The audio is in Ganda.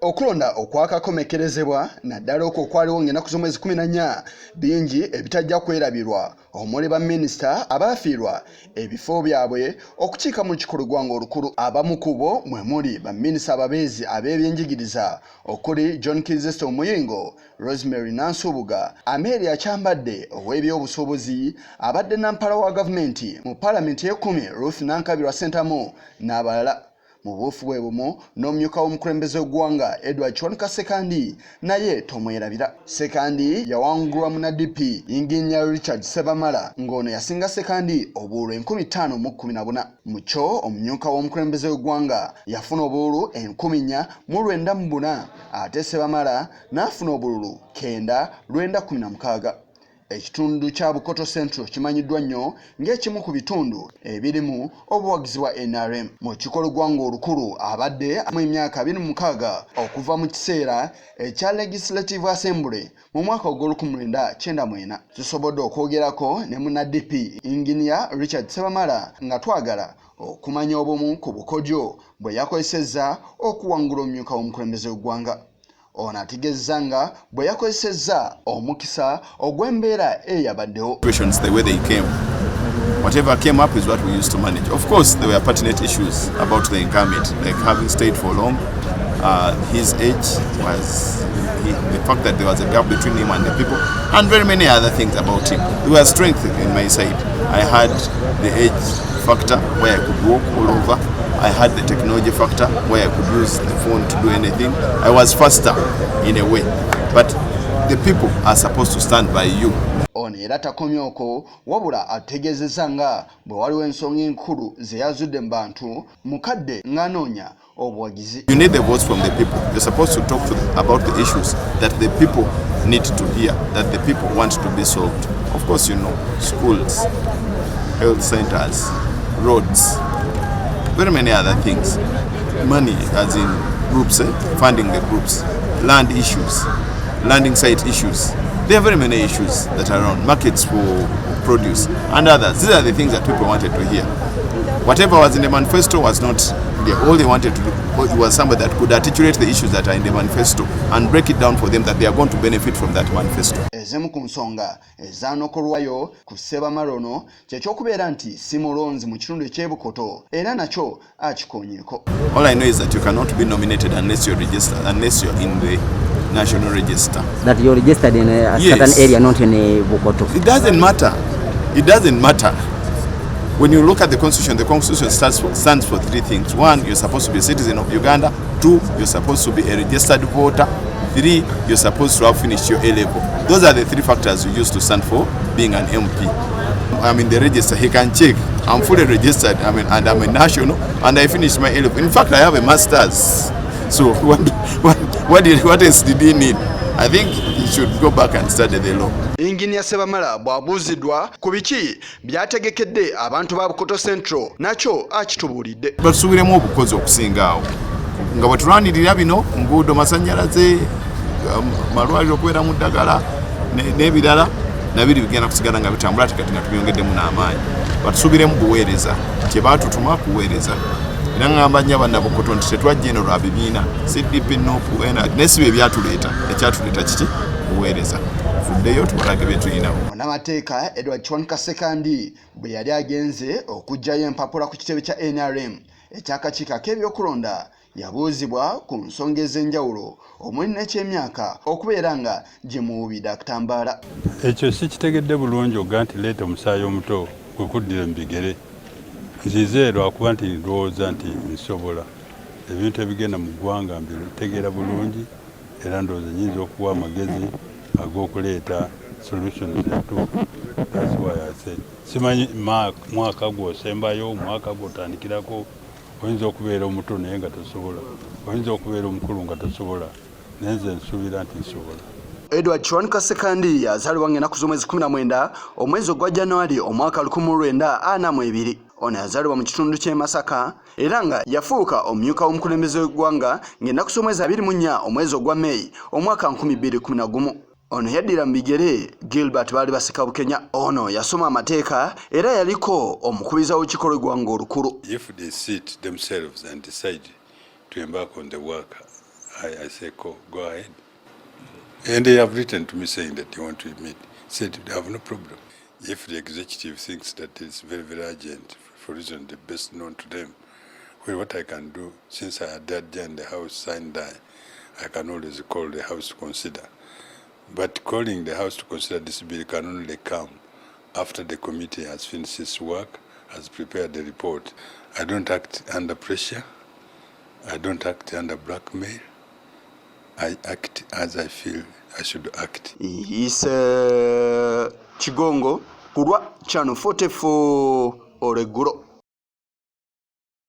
Okulonda okwakakomekerezebwa naddala okwo okwaliwo ng'ennaku z'omwezi 14, bingi ebitajja kwerabirwa omuli baminisita abaafiirwa ebifo byabwe okukiika mu lukiiko lw'eggwanga olukulu. Abamu ku bo mwe muli baminisita ababeezi ab'ebyenjigiriza okuli John Kizito Muyingo, Rosemary Nansubuga, Amelia Kyambadde ow'ebyobusuubuzi, abadde nampala wa gavumenti mu paalamenti ey'ekkumi Ruth Nankabirwa Ssentamu n'abalala. Mu buufu bwe bumu n'omumyuka w'omukulembeze w'eggwanga Edward Kiwanuka Ssekandi naye tomwerabira. Ssekandi yawangulwa munna DP Yinginiya Richard Ssebamala, ng'ono yasinga Ssekandi obululu 5014. Mu kyo omumyuka w'omukulembeze w'eggwanga yafuna obululu 4904, ate Ssebamala n'afuna obululu 916. Ekitundu kya Bukoto Central kimanyiddwa nnyo ng'ekimu ku bitundu ebirimu obuwagizi bwa NRM. Mu lukiiko lw'eggwanga olukulu abadde mu emyaka 26 okuva mu kiseera ekya Legislative Assembly mu mwaka ogw'olukumi lwenda kyenda mwena. Tusobodde okwogerako ne munna DP Engineer Richard Ssebamala nga twagala okumanya obumu ku bukodyo bwe yakozesezza okuwangula omumyuka w'omukulembeze w'eggwanga. Ono ategeezezza nga bwe yakozesezza omukisa ogw'embeera eyabaddewo. Situations the way they came. Whatever came up is what we used to manage. Of course, there were pertinent issues about the incumbent, like having stayed for long. His age was the fact that there was a gap between him and the people, and very many other things about him. There was strength in my side. I had the age factor where I could walk all over. I had the technology factor where I could use the phone to do anything. I was faster in a way. But the people are supposed to stand by you. Ono era takomye okwo, wabula ategeezezza nga bwe waliwo ensonga enkulu ze yazudde mu bantu mu kadde ng'anoonya obuwagizi. You need the votes from the people. You're supposed to talk about the issues that the people need to hear, that the people want to be solved. Of course, schools, health centers, roads, very many other things. Money, as in groups, eh? Funding the groups, land issues, landing site issues. There are very many issues that are around, markets for produce and others. These are the things that people wanted to hear. Whatever was in the manifesto was not there. All they wanted to do was somebody that could articulate the issues that are in the manifesto and break it down for them, that they are going to benefit from that manifesto. Ezimu ku nsonga ezaanokolwayo ku Ssebamala ono kyekyokubeera nti si mulonzi mu kitundu eky'ebukoto, era nakyo akikonyeeko. All I know is that you cannot be nominated unless you're registered, unless you're in the national register. That you're registered in a certain area, not in a Bukoto. It doesn't matter. It doesn't matter. When you look at the constitution stands for three things. One, you're supposed to be a citizen of Uganda. Two, you're supposed to be a registered voter. Three, you're supposed to have finished your A level. Those are the three factors you use to stand for being an MP. I'm in the register. He can check. I'm fully registered. I mean, and I'm a national, and I finished my A level. In fact, I have a master's. So what else did he need? I think he should go back and study the law. Inginiya Ssebamala bw'abuuziddwa ku biki by'ategekedde abantu ba Bukoto Central, nakyo akitubuulidde. Batusuubiremu obukozi okusinga awo nga bwe tulwanirira bino: nguudo, masannyalaze, malwaliro okubeera mu ddagala n'ebirala nabiri bigenda kusigala nga bitambula, ate kati nga tubyongeddemu n'amaanyi. Batusuubiremu buweereza, kye baatutuma kuweereza. Era ŋŋamba nnyo abannabukoto nti tetwajja eno lwa bibiina CDP, NUP, naye si bye byatuleeta. Ekyatuleeta kiki? Buweereza. Tuddeyo tubalage bye tulinawo. Munnamateeka Edward Kiwanuka Ssekandi bwe yali agenze okuggyayo empapula ku kitebe kya NRM ekyakakiiko ak'ebyokulonda, yabuuzibwa ku nsonga ez'enjawulo omuli n'ekyemyaka okubeera nga gye muwubidde akatambaala. Ekyo sikitegedde bulungi. Oga nti leeta omusaayi omuto gwe kuddira mu bigere. Nzize lwakuba nti ndowooza nti nsobola ebintu ebigenda mu ggwanga, mbitegeera bulungi, era ndowooza nyinza okuwa amagezi ag'okuleeta solutions entuufu. That's why I said simanyi mwaka gw'osembayo, omwaka gw'otandikirako. Oyinza okubeera omuto naye nga tosobola, oyinza okubeera omukulu nga tosobola, naye nze nsuubira nti nsobola. Edward Kiwanuka Ssekandi yazaalibwa ng'ennaku z'omwezi 19 omwezi ogwa Januari omwaka 1942. Ono yazaalibwa mu kitundu ky'e Masaka era nga yafuuka omumyuka w'omukulembeze w'eggwanga ng'ennaku z'omwezi 24 omwezi ogwa Meeyi omwaka 2011. Ono yaddira mu bigere Gilbert Baali Baseka Bukenya. Ono yasoma amateeka era yaliko omukubiriza w'olukiiko lw'eggwanga olukulu. If they sit themselves and decide to embark on the work, I say, go ahead. And they have written to me saying that they want to meet. Said they have no problem. If the executive thinks that it's very, very urgent, for reason the best known to them, well, what I can do, since I had adjourned the House sine die, I can always call the House to consider. But calling the House to consider this bill can only come after the committee has finished its work, has prepared the report. I don't act under pressure. I don't act under blackmail. I act as I feel I should act. Ise Kigongo ku lwa Channel 44 olweggulo.